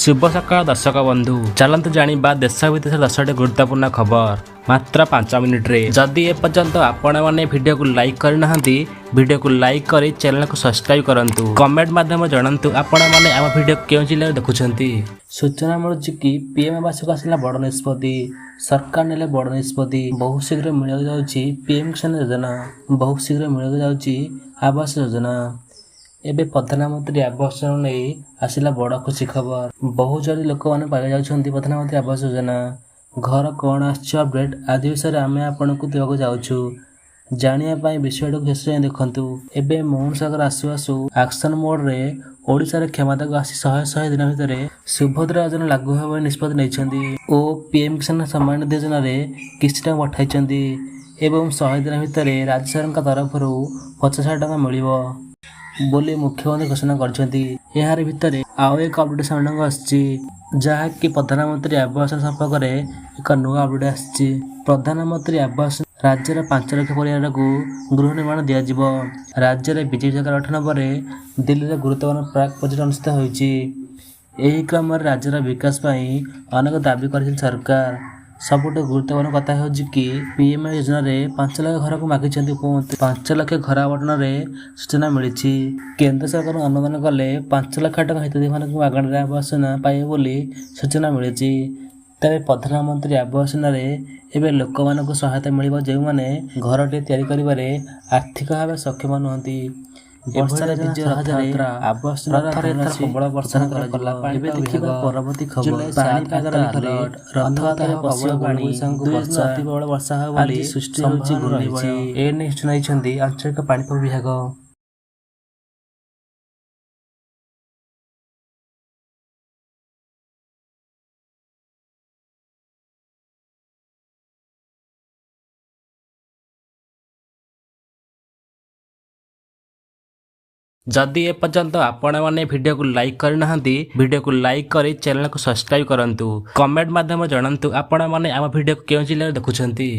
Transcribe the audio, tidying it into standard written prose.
ଶୁଭ ସକାଳ ଦର୍ଶକ ବନ୍ଧୁ। ଚାଲନ୍ତୁ ଜାଣିବା ଦେଶ ବିଦେଶର 10ଟି ଗୁରୁତ୍ୱପୂର୍ଣ୍ଣ ଖବର ମାତ୍ର 5 ମିନିଟ୍ରେ। ଯଦି ଏପର୍ଯ୍ୟନ୍ତ ଆପଣମାନେ ଭିଡ଼ିଓକୁ ଲାଇକ୍ କରିନାହାନ୍ତି, ଭିଡ଼ିଓକୁ ଲାଇକ୍ କରି ଚ୍ୟାନେଲକୁ ସବସ୍କ୍ରାଇବ୍ କରନ୍ତୁ। କମେଣ୍ଟ ମାଧ୍ୟମରେ ଜଣାନ୍ତୁ ଆପଣମାନେ ଆମ ଭିଡ଼ିଓ କେଉଁ ଜିଲ୍ଲାରେ ଦେଖୁଛନ୍ତି। ସୂଚନା ମିଳୁଛି କି ପିଏମ୍ ଆବାସକୁ ଆସିଲା ବଡ଼ ନିଷ୍ପତ୍ତି। ସରକାର ନେଲେ ବଡ଼ ନିଷ୍ପତ୍ତି। ବହୁତ ଶୀଘ୍ର ମିଳିବାକୁ ଯାଉଛି ପିଏମ୍ କିଷାନ ଯୋଜନା। ବହୁତ ଶୀଘ୍ର ମିଳିବାକୁ ଯାଉଛି ଆବାସ ଯୋଜନା। ଏବେ ପ୍ରଧାନମନ୍ତ୍ରୀ ଆବାସ ଯୋଜନା ନେଇ ଆସିଲା ବଡ଼ ଖୁସି ଖବର। ବହୁ ଜଲଦି ଲୋକମାନେ ପାଇବାକୁ ଯାଉଛନ୍ତି ପ୍ରଧାନମନ୍ତ୍ରୀ ଆବାସ ଯୋଜନା। ଘର କ'ଣ ଆସିଛି ଅପଡେଟ୍, ଆଦି ବିଷୟରେ ଆମେ ଆପଣଙ୍କୁ ଦେବାକୁ ଯାଉଛୁ। ଜାଣିବା ପାଇଁ ବିଷୟଟିକୁ ଶେଷ ଯାଏଁ ଦେଖନ୍ତୁ। ଏବେ ମୋହନ ସରକାର ଆସୁ ଆସୁ ଆକ୍ସନ ମୋଡରେ ଓଡ଼ିଶାରେ କ୍ଷମତାକୁ ଆସି ଶହେ ଶହେ ଦିନ ଭିତରେ ସୁଭଦ୍ରା ଯୋଜନା ଲାଗୁ ହେବ ବୋଲି ନିଷ୍ପତ୍ତି ନେଇଛନ୍ତି ଓ ପିଏମ୍ କିଷାନ ସମ୍ମାନ ନିଧି ଯୋଜନାରେ କିସ୍ତି ଟଙ୍କା ପଠାଇଛନ୍ତି ଏବଂ 100 ଦିନ ଭିତରେ ରାଜ୍ୟ ସରକାରଙ୍କ ତରଫରୁ 50,000 ଟଙ୍କା ମିଳିବ ବୋଲି ମୁଖ୍ୟମନ୍ତ୍ରୀ ଘୋଷଣା କରିଛନ୍ତି। ଏହାରି ଭିତରେ ଆଉ ଏକ ଅପଡେଟ୍ ସାମ୍ନାକୁ ଆସିଛି, ଯାହାକି ପ୍ରଧାନମନ୍ତ୍ରୀ ଆବାସ ସମ୍ପର୍କରେ ଏକ ନୂଆ ଅପଡେଟ୍ ଆସିଛି। ପ୍ରଧାନମନ୍ତ୍ରୀ ଆବାସ ରାଜ୍ୟର 5 ଲକ୍ଷ ପରିବାରକୁ ଗୃହ ନିର୍ମାଣ ଦିଆଯିବ। ରାଜ୍ୟରେ ବିଜେପି ସରକାର ଗଠନ ପରେ ଦିଲ୍ଲୀରେ ଗୁରୁତ୍ୱପୂର୍ଣ୍ଣ ପ୍ରାକ୍ ବଜେଟ୍ ଅନୁଷ୍ଠିତ ହୋଇଛି। ଏହି କ୍ରମରେ ରାଜ୍ୟର ବିକାଶ ପାଇଁ ଅନେକ ଦାବି କରିଛନ୍ତି ସରକାର। ସବୁଠୁ ଗୁରୁତ୍ୱପୂର୍ଣ୍ଣ କଥା ହେଉଛି କି ପିଏମ୍ ଯୋଜନାରେ 5 ଲକ୍ଷ ଘରକୁ ମାଗିଛନ୍ତି ଉପମନ୍ତ୍ରୀ। 5 ଲକ୍ଷ ଘର ଆବଣ୍ଟନରେ ସୂଚନା ମିଳିଛି। କେନ୍ଦ୍ର ସରକାର ଅନୁଦାନ କଲେ 5 ଲକ୍ଷ ଟଙ୍କା ହିତାଧିକାରୀମାନଙ୍କୁ ମାଗଣାରେ ଆବାସ ଯୋଜନା ପାଇବେ ବୋଲି ସୂଚନା ମିଳିଛି। ତେବେ ପ୍ରଧାନମନ୍ତ୍ରୀ ଆବାସ ଯୋଜନାରେ ଏବେ ଲୋକମାନଙ୍କୁ ସହାୟତା ମିଳିବ, ଯେଉଁମାନେ ଘରଟିଏ ତିଆରି କରିବାରେ ଆର୍ଥିକ ଭାବେ ସକ୍ଷମ ନୁହନ୍ତି। ବର୍ଷାରେ ଭିଜିବ ରଥଯାତ୍ରା। ରଥରେ ଏଥର ପ୍ରବଳ ବର୍ଷା କରାଯିବ। ଏବେ ଦେଖିବା ପରବର୍ତ୍ତୀ ଖବର। ପାଣିପାଗ ତାରିଖରେ ରଥଯାତ୍ରାରେ ପଶିବ ପାଣି। 2 ଦିନ ଅତି ପ୍ରବଳ ବର୍ଷା ହେବ ବୋଲି ସୃଷ୍ଟି ହେଉଛି ଘୂର୍ଣ୍ଣିବଳୟ। ଏ ନେଇ ସୂଚନା ଦେଇଛନ୍ତି ଆଞ୍ଚଳିକ ପାଣିପାଗ ବିଭାଗ। ଯଦି ଏପର୍ଯ୍ୟନ୍ତ ଆପଣମାନେ ଭିଡ଼ିଓକୁ ଲାଇକ୍ କରିନାହାନ୍ତି, ଭିଡ଼ିଓକୁ ଲାଇକ୍ କରି ଚ୍ୟାନେଲକୁ ସବସ୍କ୍ରାଇବ୍ କରନ୍ତୁ। କମେଣ୍ଟ ମାଧ୍ୟମରେ ଜଣାନ୍ତୁ ଆପଣମାନେ ଆମ ଭିଡ଼ିଓକୁ କେଉଁ ଜିଲ୍ଲାରେ ଦେଖୁଛନ୍ତି।